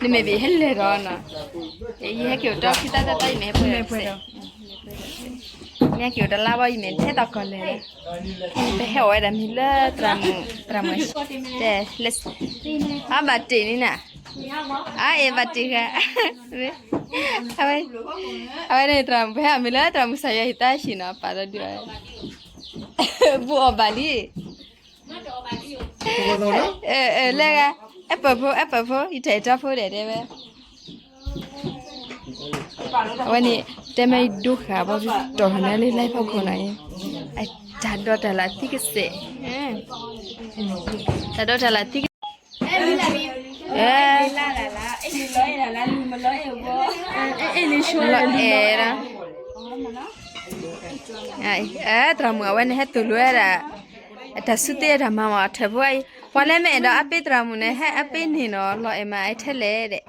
နမ့ၢ်ဘၣ်ဟဲလဲၤဒီးနီၤ, ယဟဲက့ၤအိၣ်တၢ်ခံတၢ်တၢ်တၢ် ယမ့ၢ်ဟဲပှဲၤဒီး, ယဟဲက့ၤအိၣ်တလါဘၣ် ယမ့ၢ်ထဲသိးကီၢ်လဲၤ, ပဟဲအိၣ်ဝဲဒၣ်မ့ၢ်လၢသရၣ်မုၣ်, သရၣ်မုၣ်တဲ, အဘၣ်တ့ၢ်န့ၣ်နၤ, အအဲၣ်ဘၣ်တ့ၢ်ဂၤ, အဝဲန့ၣ်သရၣ်မုၣ် ပဟဲအီၣ်မ့ၢ်လၢသရၣ်မုၣ်စၢ်ယွၤဟံၣ်တၢ်ဟံၣ်နီၤ ပာ်လီၤဒုး, ဘူးအီၣ်ဘၣ်လံ လဲၤဂၤ, အဲၣ်ပၢၢ်ဖိ အဲၣ်ပၢၢ်ဖိ ယတၢ်အဲၣ်တီဖိဒဲးတဲဝဲ, အဝဲန့ၣ် တဲမ့ၢ်ယဒိဃာ်ဘၣ်တီၢ်ထီၣ်န့ၣ်လၢလၢဖီခိၣ်နီၤ, တၢ်ဒီးတၢ်လၢသံကစဲး, တၢ်ဒီးတၢ်လၢသံကစဲး, လီၤအဲၣ်ဒီး, သရၣ်မုၣ်အဝဲန့ၣ်ဟဲတူၢ်လိာ်ဝဲဒၣ် အတၢ်ဆူသ့အတၢ်မၤမၤအထၢၣ်ဖိအံၤ, ပှၤလၢမ့ၢ်အဲၣ်ဒိးအပ့ၢ်သရၣ်မုၣ်န့ၣ် ဟဲအပ့ၢ်န့ၣ်နီၤ လီၤအဲၣ်မၤအဲၣ်ထဲလဲၣ်ဒဲး,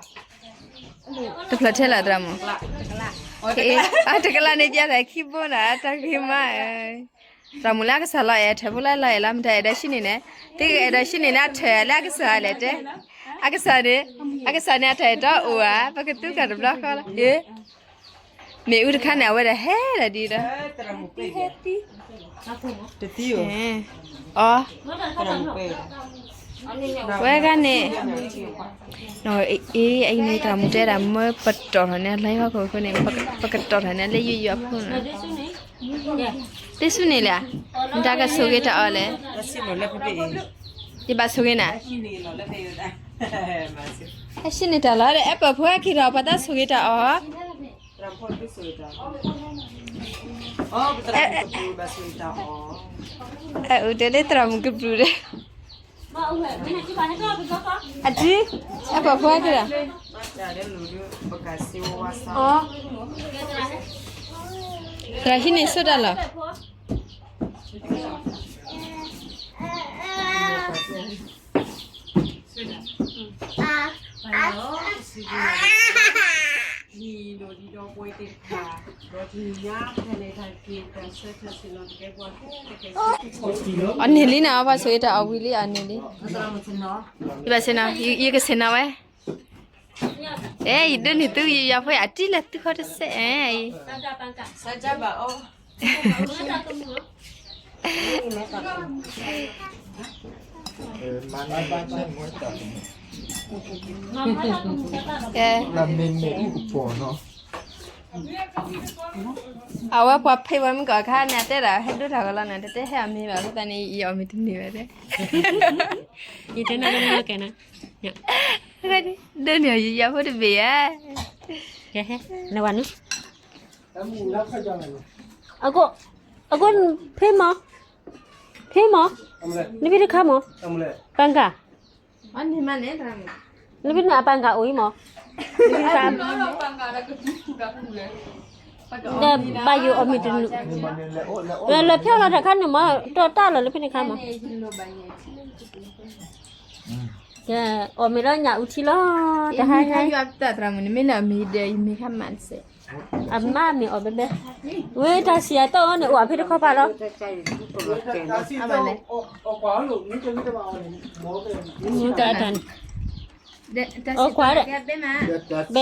တဖျၢၣ်ထဲလၢသရၣ်မုၣ်, တကလးန့ၣ် ကဲသးခံဘိနၤ တၢ်ဂ့ၤမး, သရၣ်မုၣ်လၢအကစၢ်လီၤအဲၣ်အထၢၣ်ဖိလၢလီၤအဲၣ်လီၤ မတၤအဲၣ်ဒိးဆံးန့ၣ်န့ၣ်, သုကအဲၣ်ဒိးဆံးန့ၣ်လၢအထၢၣ်လၢအကစၢ်လဲၣ်တဲ, အကစၢ်န့ၣ်, အကစၢ်န့ၣ်အတၢ်အဲၣ်တီအိၣ်ဧါ, ပကသူကၢ်တဘျီဃီလီၤ, မ့ၣ်အူတခါန့ၣ် အဝဲဒၣ်ဟဲဒၣ်ဒ်ဒီး, တသံ, အီ, ဝဲဂၤန့ၣ်, အ့ အံၤန့ၣ် သရၣ်မုၣ်တဲဒၣ် မ့ၢ်ပတီၢ်ထီၣ်န့ၣ် လၢဟီၣ်ခိၣ်ခိၣ်န့ၣ် ပကတီၢ်ထီၣ်န့ၣ် လၢယိယိဖိန့ၣ်, တ့ဆူန့ၣ်လဲၣ်, နတၢ်ကဆိၣ်ဂ့ၤတၢ်အီၣ်လဲၣ်, ယဘၣ်ဆိၣ်ဂ့ၤနၤ, ဟဲဆံးန့ၢ်တၢ်လီၤဒီး အဲၣ်ပၢၢ်ဖိဟဲက့ၤဒီး ပှၤတၢ်ဆိၣ်ဂ့ၤတၢ်အီၣ် အဲၣ်အူတဲလၢသရၣ်မုၣ်ကပြုၢ်ဒီး, အတံ, အဲၣ်ပၢၢ်ဖိဟဲက့ၤဒီး, သရၣ်ဟံးန့ၢ်ဆိတၢ်လီၤ. အီၣ်န့ၢ်လံနၤ ပှၤဆိၣ်ဂ့ၤတၢ်အီၣ်ဝံၤလံ အီၣ်န့ၢ်လံ, ယဘၣ်ဆ့ၣ်နီၤ, ယကဆ့ၣ်နီၤဝဲ, အဲ ယဒိးန့ၢ်သု ယယၤဖိအတံၢ်လၢသုဃီတစဲး, အဲ ကဲ, အဝဲပှၤဖံးဝဲမုၢ်ကီၢ်ခါန့ၣ် အတဲဒၣ်ဟဲဒိတၢ်ဂီၤလီၤန့ၣ် တတဲဟဲအီၣ်မ့ၤဘၣ် အဃိသတးန့ၣ် ယအီၣ်မ့ၤတန့ၢ်ဘၣ်တဲ, ယတဲနၤလၢနကဲနၤ, ဒိးန့ၢ်အီၤယယၤဖိတဘ့ၣ်ဧါ, နဝၤနုၤ, အကိ, အကိ, ဖဲမး, ဖဲမး, နဖဲတခါမး, ပန်ကၤ နဖဲန့ၣ်အပန်ကၤအိၣ်အံၤမး, ဒီးဘၣ်ယိၣ်အီၣ်မ့ၤတနုာ်, လၢဖဲလီၤတၢ်ခါန့ၣ်မး တီၢ်တၢ်လီၤလၢဖဲန့ၣ်ခါမး, အီၣ်မ့ၤလီၤညၣ်အူထံလီၤ, တဟါညါ, မ့ၢ်နမ့ၢ်ဒီးယမ့ၢ်ခါမးတစဲး အမါမ့ၢ်အီၣ်ဘဲဘဲ, ဝဲတၢ်စံၣ်အတီၢ်အီၤန့ၣ် အိၣ်အဖဲတခီပၤလီၤ, တၢ်တၢ်န့ၣ်, အီၣ်ကွၢ်ဒီး, ဘဲ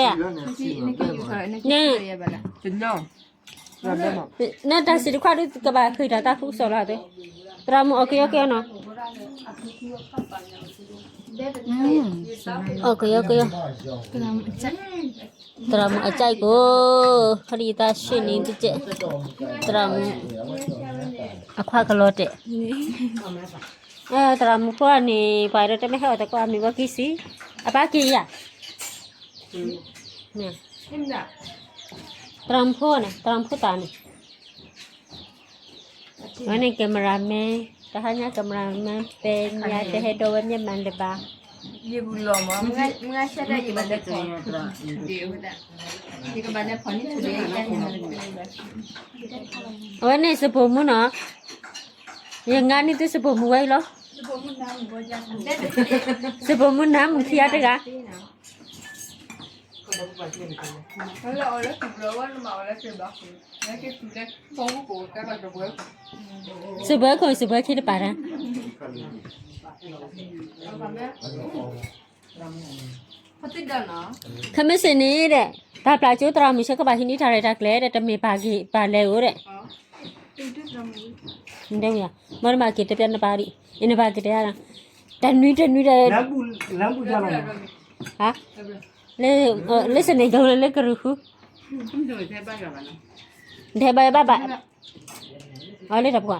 ဧါ, နတၢ်စံၣ်တခွါဒုးကဘၣ်ဃ့ၢ်တၢ်တၢ်ဖူးစီၣ်လီၤ, သရၣ်မုၣ်အီၣ်ကယီကယီနီၤ, အီၣ်ကယီကယီ သရၣ်မုၣ်အကြိုက်ကို, ခီဒံးယသးဆ့ၣ်န့ၣ်တကဲး, သရၣ်မုၣ်အခွါကလီၤတဲာ်, သရၣ်မုၣ်ဖိန့ၣ် ပှၤဒီးတမ့ၢ်ဟဲအီၣ်တၢ်ကီအမံၤဘီကံစံ, အပၢ်က့ၤယၤ, သရၣ်မုၣ်ဖိန့ၣ် သရၣ်မုၣ်ဖိသၣ်န့ၣ် ဝဲန့ၣ် cameraman, တဟါညါ cameraman ပဲညါတဟဲဒီးဝဲမျက်မှန်တပါ, အဝဲန့ၣ်စပိာ်မုၣ်နီၤ, ယငါန့ၢ်သုစပိာ်မုၣ်ဝဲအံၤလီၤ, စပိာ်မုၣ်နါမုၣ်ခံဂၤတဂၤ စံးဘၢခိၣ် စံးဘၢခံတပၤတၢ်, ခဲမုၢ်ဆ့ၣ်န့ၣ်ဒီး တၢ်ပျၢ်ကၠိသရၣ်မုၣ်ဆၢကဘၣ်ဟံးန့ၢ်တၢ်ရဲၣ်တၢ်ကျဲၤဒီး တမ့ၢ်ပာ်က့ၤပာ်လဲၤဧိၤဒီး ဒ်ဝဲ မ့ၢ်တမၤက့ၤတပျၢ်နပၢ်ဒံး အံၤနဘၣ်က့ၤတဲယၤလီၤ တနွံတနွံဒီး ဟါ လၢ လၢစနေကလၢကရူၢ်ဃု ဒဲဘၣ်ဘၣ်ဘၣ် အီၤလၢတၢ်ပှၤ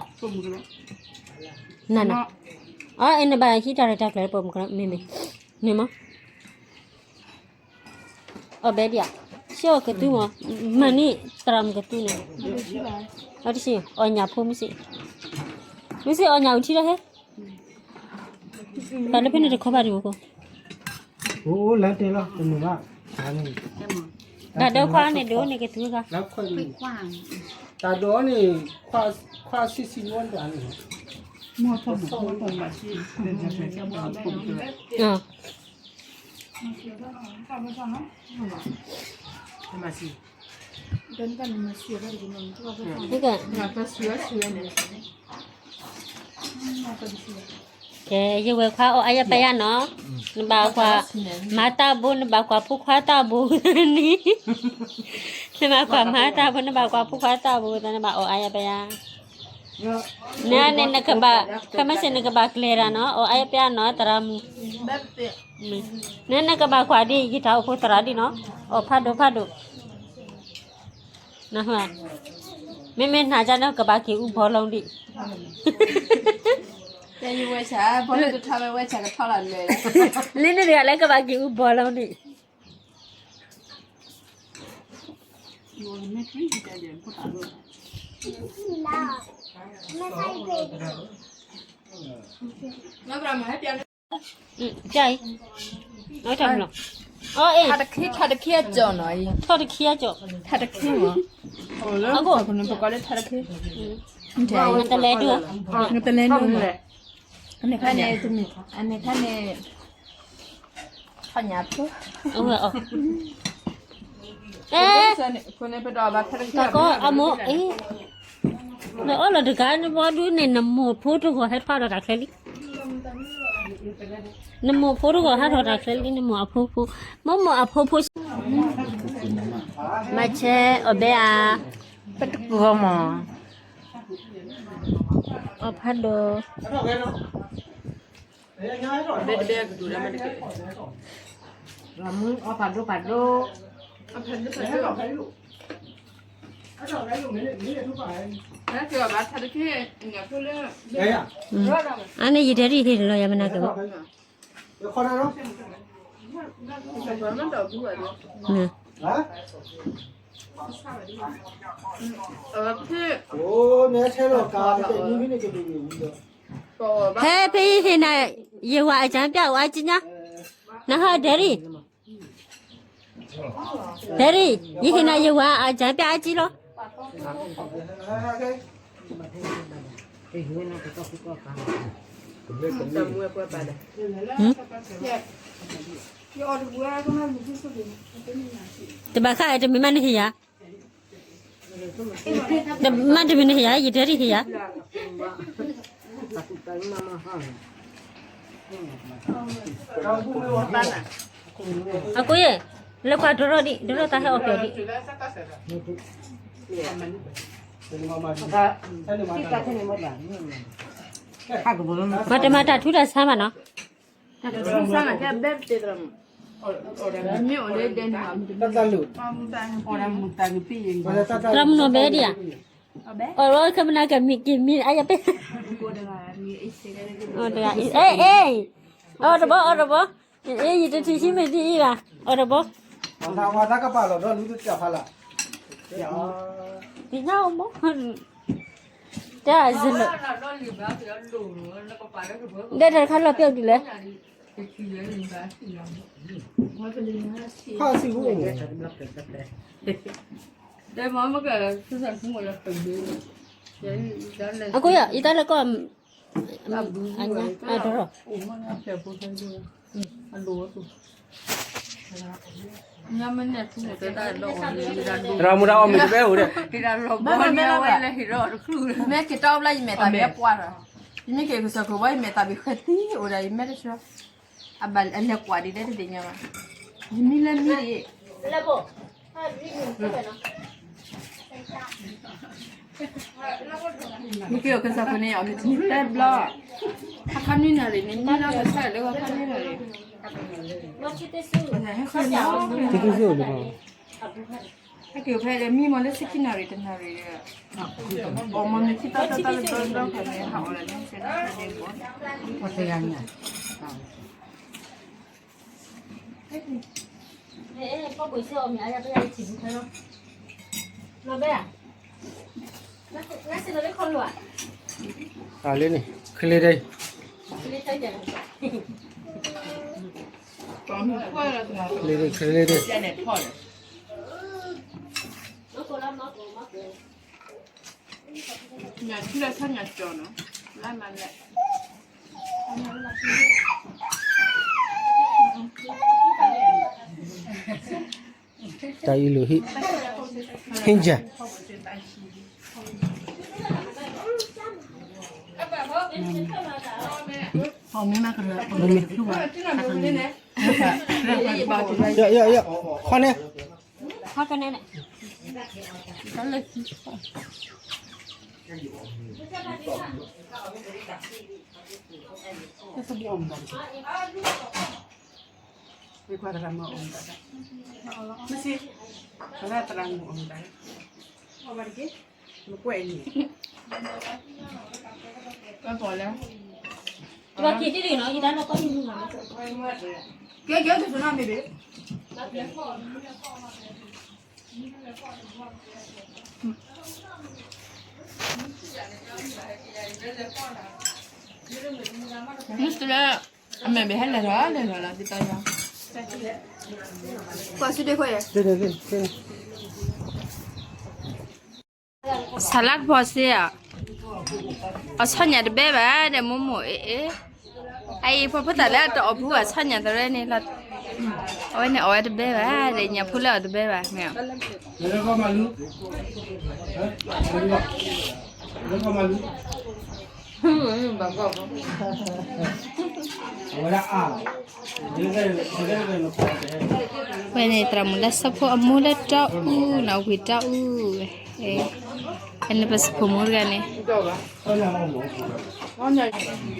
နန အီၤ အံၤနဘၣ်ဟံးတၢ်ရဲၣ်တၢ်ကျဲၤပိာ်မုၣ်ကရၢ မ့မ့ၢ် န့ၣ်မ့ၢ် အီၤဘဲဒံးဧါ ဆ့အီၤကသူမး မၤန့ၢ်သရၣ်မုၣ်ကသူန့ၣ် အီၤတဆံ အီၣ်ညၣ်ဖိမုၢ်ဆ့ၣ် မုၢ်ဆ့ၣ်အီၣ်ညၣ်အူထံလီၤဟဲ ပှၤလၢဖဲန့ၣ်တခီဘၣ်ဒံးမးကိး အိၣ်လၢတဲလီၤ တမုာ်ဘၣ် တၢ်ဒၢခွါန့ၣ်ဒိးန့ၣ်ကသူဂၤ တၢ်ဒိးန့ၣ် ခွါဆံဆံဝဲတၢ်န့ၣ် မ့ၢ်ထီၣ်မ့ၢ်ထီၣ်မ့ၢ်ဆံ မ့ၢ်ဆံ ဒ်က ကဲ ယဝဲၢ်ခွါအီၣ်အါယၤပယါနီၤ နဘၣ်ကွၢ် မၤတၢ်ဘိ နဘၣ်ကွၢ်ဖိခွါတၢ်ဘိန့ၣ် နဘၣ်ကွၢ်မၤတၢ်ဘိ နဘၣ်ကွၢ်ဖိခွါတၢ်ဘိ နဘၣ်အီၣ်အါယၤပယါ နန့ၣ်နကဘၣ် ခဲမုၢ်ဆ့ၣ်နကဘၣ်ကျဲၤတၢ်နီၤ အီၣ်အါယၤပယါနီၤ သရၣ်မုၣ် နနကဘၣ်ကွၢ်ဒ်ယတၢ်အိၣ်ဖှိၣ်သရၣ်ဒ်နီၤ အီၣ်ဖးဒိၣ်ဖးဒိၣ် မ့မ့ၢ်နၤကန့ၣ်ကဘၣ်က့ၤအူဘီလီၤဒံး လၢန့ၣ်တဂၤလၢကဘၣ်က့ၤအူဘီလီၤဒံး အံၤ အီၣ်အ့ၣ် ထါတခံ ထါတခံအကၠီၣ်နီၤ ထါတခံအကၠီၣ် ထါတခံမး အကိး ပကီးလၢထါတခံ နတလဲၤဒိၣ် နတလဲၤဒိၣ် အန့ၣ်ခါန့ၣ် အန့ၣ်ခါန့ၣ် ထီၣ်ညၣ်ဖိ အဝဲအီၣ် အဲ တၢ်ကီအမိၢ် အ့ နအီၣ်လီၤတဂၤနဘီဒုန့ၣ် နမိၢ်ဖိတဂီၤဟဲထီၣ်ဒီးတၢ်ချဲလံ နမိၢ်ဖိတဂီၤဟဲထီၣ်တၢ်ချဲလံ နမိၢ်အဖိဖိ မိၢ်မိၢ်အဖိဖိ မၤဆဲအီၣ်ဘဲဧါ ပတကီၢ်မး အီၣ်ဖးဒိၣ် အီၣ်ဖးဒိၣ်ဖးဒိၣ် အန့ၣ်ယတဲဒ်ဟ့ၣ်လီၤယၤမနၤက့ၤဘၣ် ဖဲဖဲယဟ့ၣ်နၤ ယဝၤအစၢ်ပျၢ်အိၣ်အါကံညါ နဟးဒဲရံၣ် ဒဲရံၣ် ယဟ့ၣ်နၤယဝၤအစၢ်ပျၢ်အါကံလီၤ တဘၣ်ဃးတမံၤမးနဟ့ၣ်ယၤ တမ့ၢ်တမ့ၢ်နဟ့ၣ်ယၤ ယတဲတဟ့ၣ်ယၤ အကိယဲၢ် လဲၤကွၢ်ဒိၣ်ထီၣ်ဒံး ဒိၣ်ထီၣ်သးဟဲအီၣ်ပျီဒံး မၤတမၤတၢ်ထူတၢ်ဆါမးနီၤ သရၣ်မုၣ်နီၢ်ဘဲဒံးဧါ အီၣ်လီၤခဲမနၤကမံၤကမံၤအါယၤပဲ အီၣ်တဂၤအံၤ အဲ အဲ အီၣ်တဘီ အီၣ်တဘီ အဲ ယတထံၣ်ဆံမ့ၢ်ဒ်အံၤဘၣ် အီၣ်တဘီ တၢ်ကပာ်လီၤဒီးလူတၢ်ဖးလၢ် ပညါအိၣ်မး တၢ်စလၢ ဒဲတၢ်တခါလီၤပျီဒ်လဲၣ် ဖးစံးဝဲ အကိယ ယတၢ်လၢကီၢ် အညါ အတရီ ရမူဒါအီၣ်မ့ၢ်တဘဲအိၣ်ဒီး မ့ၢ်က့ၤတၢ်အီၣ်ဘျါ ယမဲာ်သၣ်ဘံၣ်ပှၢ်ဒီး ယမ့ၢ်က့ၤကစၢၢ်ခိၣ်ဘီ ယမဲာ်သၣ်ဘံၣ်ဃဲၤသံအိၣ်ဒီး ယမဲာ်တဆှၢ အလဲၤကွၢ်ဒ်လဲၣ်တသ့ၣ်ညါဘၣ် ယမံလၢမံဒံး, မ့ၢ်က့ၤအီၤကစၢ်ဖိန့ၣ် အီၤမ့ၢ်တနံၤသၢဘျီ, ဟါခီနွံနၣ်ရံၣ်န့ၣ် မံလီၤကစၢ်လၢဟါခီနွံနၣ်ရံၣ်, ဟဲက့ၤဖဲလၢမံမီၤလၢ ဆံခံနၣ်ရံၣ်တနၣ်ရံၣ်ဒီး, အီၤမ့ၢ်မ့ၢ်ခံသီသီသီလၢဘျီခီန့ၣ် ဟးအီၤလၢန့ၣ် ဆဲးန့ၣ် လီၤဘဲဧါ, လီၤဘဲဧါ, လၢန့ၣ် ချ့လ့ဒ့, ချ့လ့ဒ့, ချ့လ့ဒ့, ညၣ်ထူလၢဆၣ်ညၣ်ကၠီနီၤ, လၢမၤလဲၣ် တၢ်အံၤလူၤဟံၣ်, ဟံၣ်ကၢ်, ယီၢ်ယီၢ်ယီၢ်, ခီန့ၣ်, ခီကနဲန့ၣ်, တဘျီအီၣ်မတၤတက့ၢ်, မ့ၢ်ကွၢ်သရၣ်မုၣ်အီၣ်မတၤ, မ့ၢ်သရၣ်သရၣ်မုၣ်အီၣ်မတၤ, မ့ၢ်ကွၢ်အံၤန့ၣ်, ကဲကဲတစနမ့ၢ်ဘၣ်, မ့ၢ်သရၣ်, အမဲာ်ဘၣ်ဟဲလဲၤထီၣ်လဲၤထီၣ်လီၤ သ့ၣ်တၢ်ယီၤ, ကွၢ်ဆူဒ့ခွဲးယဲၢ်, ဆလါကဖီစ့ဧါ, အဆီၣ်ညၣ်တဘဲဘၣ်ဒီး မိၢ်မိၢ်အ့ၣ်အ့ၣ်, အအံၤဖိဖိသၣ်လၢအတအီၣ်ဖူအဆီၣ်ညၣ်တရဲန့ၣ်လီၤ, အဝဲန့ၣ်အီၣ်ဝဲတဘဲဘၣ်ဒီး ညၣ်ဖိလၢအီၣ်တဘဲဘၣ်မ့ၢ်, ဝဲန့ၣ် သရၣ်မုၣ်လၢဆၢဖိအမိၢ်လၢတၢ်အူနီၤ ဝံၤတၢ်အူ, အန့ၣ်ပစဖိမုၣ်တဂၤန့ၣ်,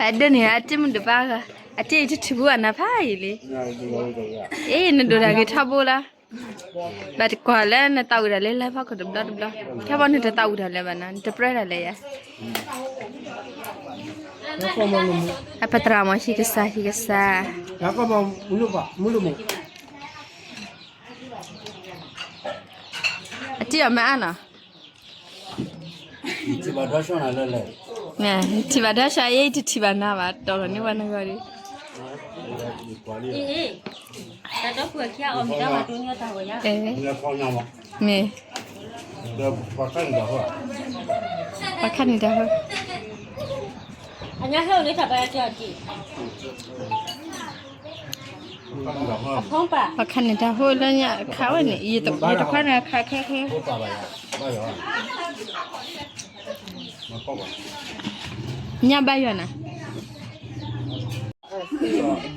အဒိးန့ၣ် အတ့မုၣ်တဘၣ်ဂၤ, အတ့အံၤတထံၣ်ဘူးအနၤဖးယံာ်လံ, အ့ၣ် နဒိးတၢ်ဂ့ၤထီဘိလီၤ, ဘၣ်တကွၢ်လၢနသးဝံၣ်တၢ်လၢလၢဖီခိၣ်တဘျီတဘျီ, ထီဘိနတသးဝံၣ်တၢ်လၢဘၣ်နီၤ နတပြၢတၢ်လၢယၤ အပသရၣ်မုၣ် ဟံၣ်ကစၢ် ဟံၣ်ကစၢ်, အတံၢ်အီၤမ့ၢ်အါနီၤ, နထံၣ်ဘၣ်ဒီးဆှီနၤလၢလဲၣ်, နထံၣ်ဘၣ်ဒီးဆှီအံၤ တထံၣ်ဘၣ်နၤဘၣ် တီၢ်လီၤန့ၢ်ဝဲနဂီၢ်ဒီး, မ့ၢ် ပှၤခါန့ၣ်တၢ်ဟိ, ပှၤခါန့ၣ်တၢ်ဟိလၢညါခါဝဲန့ၣ် ယတခွါန့ၣ်ခါခဲခဲ, ညါဘၣ်ယွၤနၤ,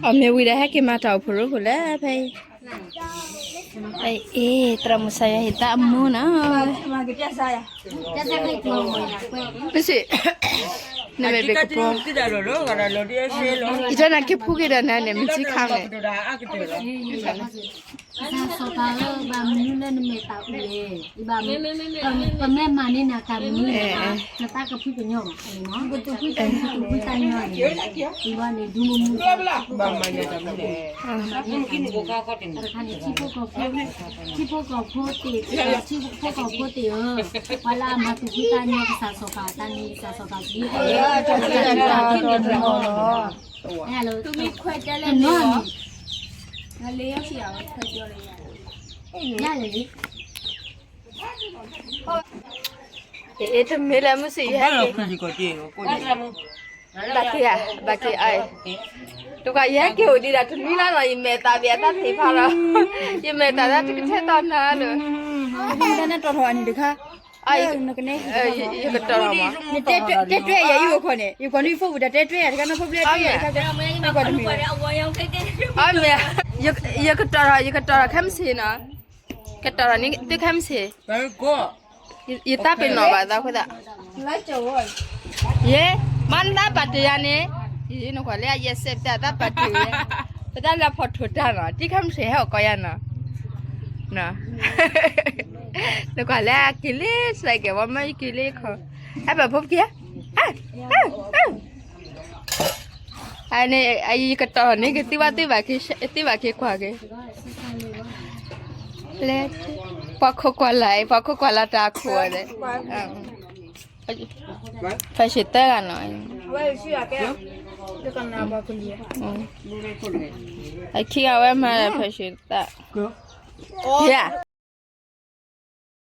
အမ့ၢ်ဝံၤဒီးဟဲက့ၤမၤတၢ်အိၣ်ဖှိၣ်ရိဖှိၣ်လၢဖဲအံၤ, အ့ သရၣ်မုၣ်စါယွၤဟ့ၣ်သးအမူနီၤ, မ့ၢ်စ့ၢ်, နမ့ၢ်ဘၣ်ကပီၤ, ယတနာ်က့ၤဖူက့ၤဒီးနၤန့ၣ် မ့ၢ်စံခါန့ၣ် စီၤပၤဧၢ ဘၣ်မနုၤလၢနမဲာ်သးအုးလဲၣ်, ပမ့ၢ်မၤန့ၢ်နၤတၢ်မနုၤလဲၣ်, နသးကဖှံကညီဘၣ်, နသူၣ်ဖှံသးညီန့ၣ်, ဘၣ်မနုၤလဲၣ်, တခါန့ၣ် ထံဖိကီၢ်ဖိသ့ၣ်, ထံဖိကီၢ်ဖိသ့ၣ်ဧၢ, ပှၤလၢအမၤသူၣ်ဖှံသးညီကစၢ်စီၤပၤအတၢ်န့ၣ် ကစၢ်စီၤပၤက့ၤ, တနီၤန့ၣ် တမ့ၢ်လၢမုၢ်ဆ့ၣ်ယဟဲက့ၤ, ဘၣ်က့ၤဧါ, ဘၣ်က့ၤအါ, တကွၢ်ယဟဲက့ၤအိၣ်ဒံးဒၣ်တနွံလါလီၤ ယမဲာ်သးဘၣ်အတၢ်သ့ၣ်ဖးလီၤ, ယမဲာ်သးဒၣ်တကထဲထီၣ်နၤလၢ နတီၢ်ထီၣ်အနံၣ်တခါ, ယကတီၢ်ထီၣ်မး, တဲတွဲယၤအံၤဂီၤခီန့ၣ် ယကွၢ်နုၤ phone ပူၤတၢ်တဲတွဲယၤတခါနီၤ ဖိဘျဲတဲယၤတခါ, ကွၢ်တမံၤ, အမ့ၢ် ယကတီၤထီၣ် ယကတီၤထီၣ်ခဲမုၢ်ဆ့ၣ်နီၤ, ကတီၤထီၣ်န့ၣ်သုခဲမုၢ်ဆ့ၣ်, ယသးပ့ၤနီၣ်ဘၣ်သးအဃိသတး, ယဲ, မ့ၢ်နသးပာ်တ့ၢ်ယၤန့ၣ်, ယနကွၢ်လၢယဲစဲးပတၢ်သးပာ်တ့ၢ်ယဲ, ပတၢ်လၢဖီၣ်ထိၣ်တၢ်နီၤ တံၢ်ခဲမုၢ်ဆ့ၣ်ဟဲအိၣ်ကီးယၤနီၤ, နကွၢ်လၢအက့ၤလံ စဲးကဲၤ ဝဲမ့ၢ်ယက့ၤလံခီ, ဟဲပၢၢ်ဖိပက့ၤ, န့ၣ် ယကတီၤန့ၣ် ကသံဝဲသ့ဘၣ်က့ၤ သ့ဘၣ်က့ၤကွၢ်က့ၤ, လၢ, ပှၤခိးကွၢ်လၢ်အံၤ ပှၤခိးကွၢ်လၢ်တၢ်ခိၣ်ဝဲဒၣ်, ဖဲၡ့ၣ်သၢဂၤနီၤ, အခံဂၤဝဲမၤဖဲၡ့ၣ်သၢ, ယၤ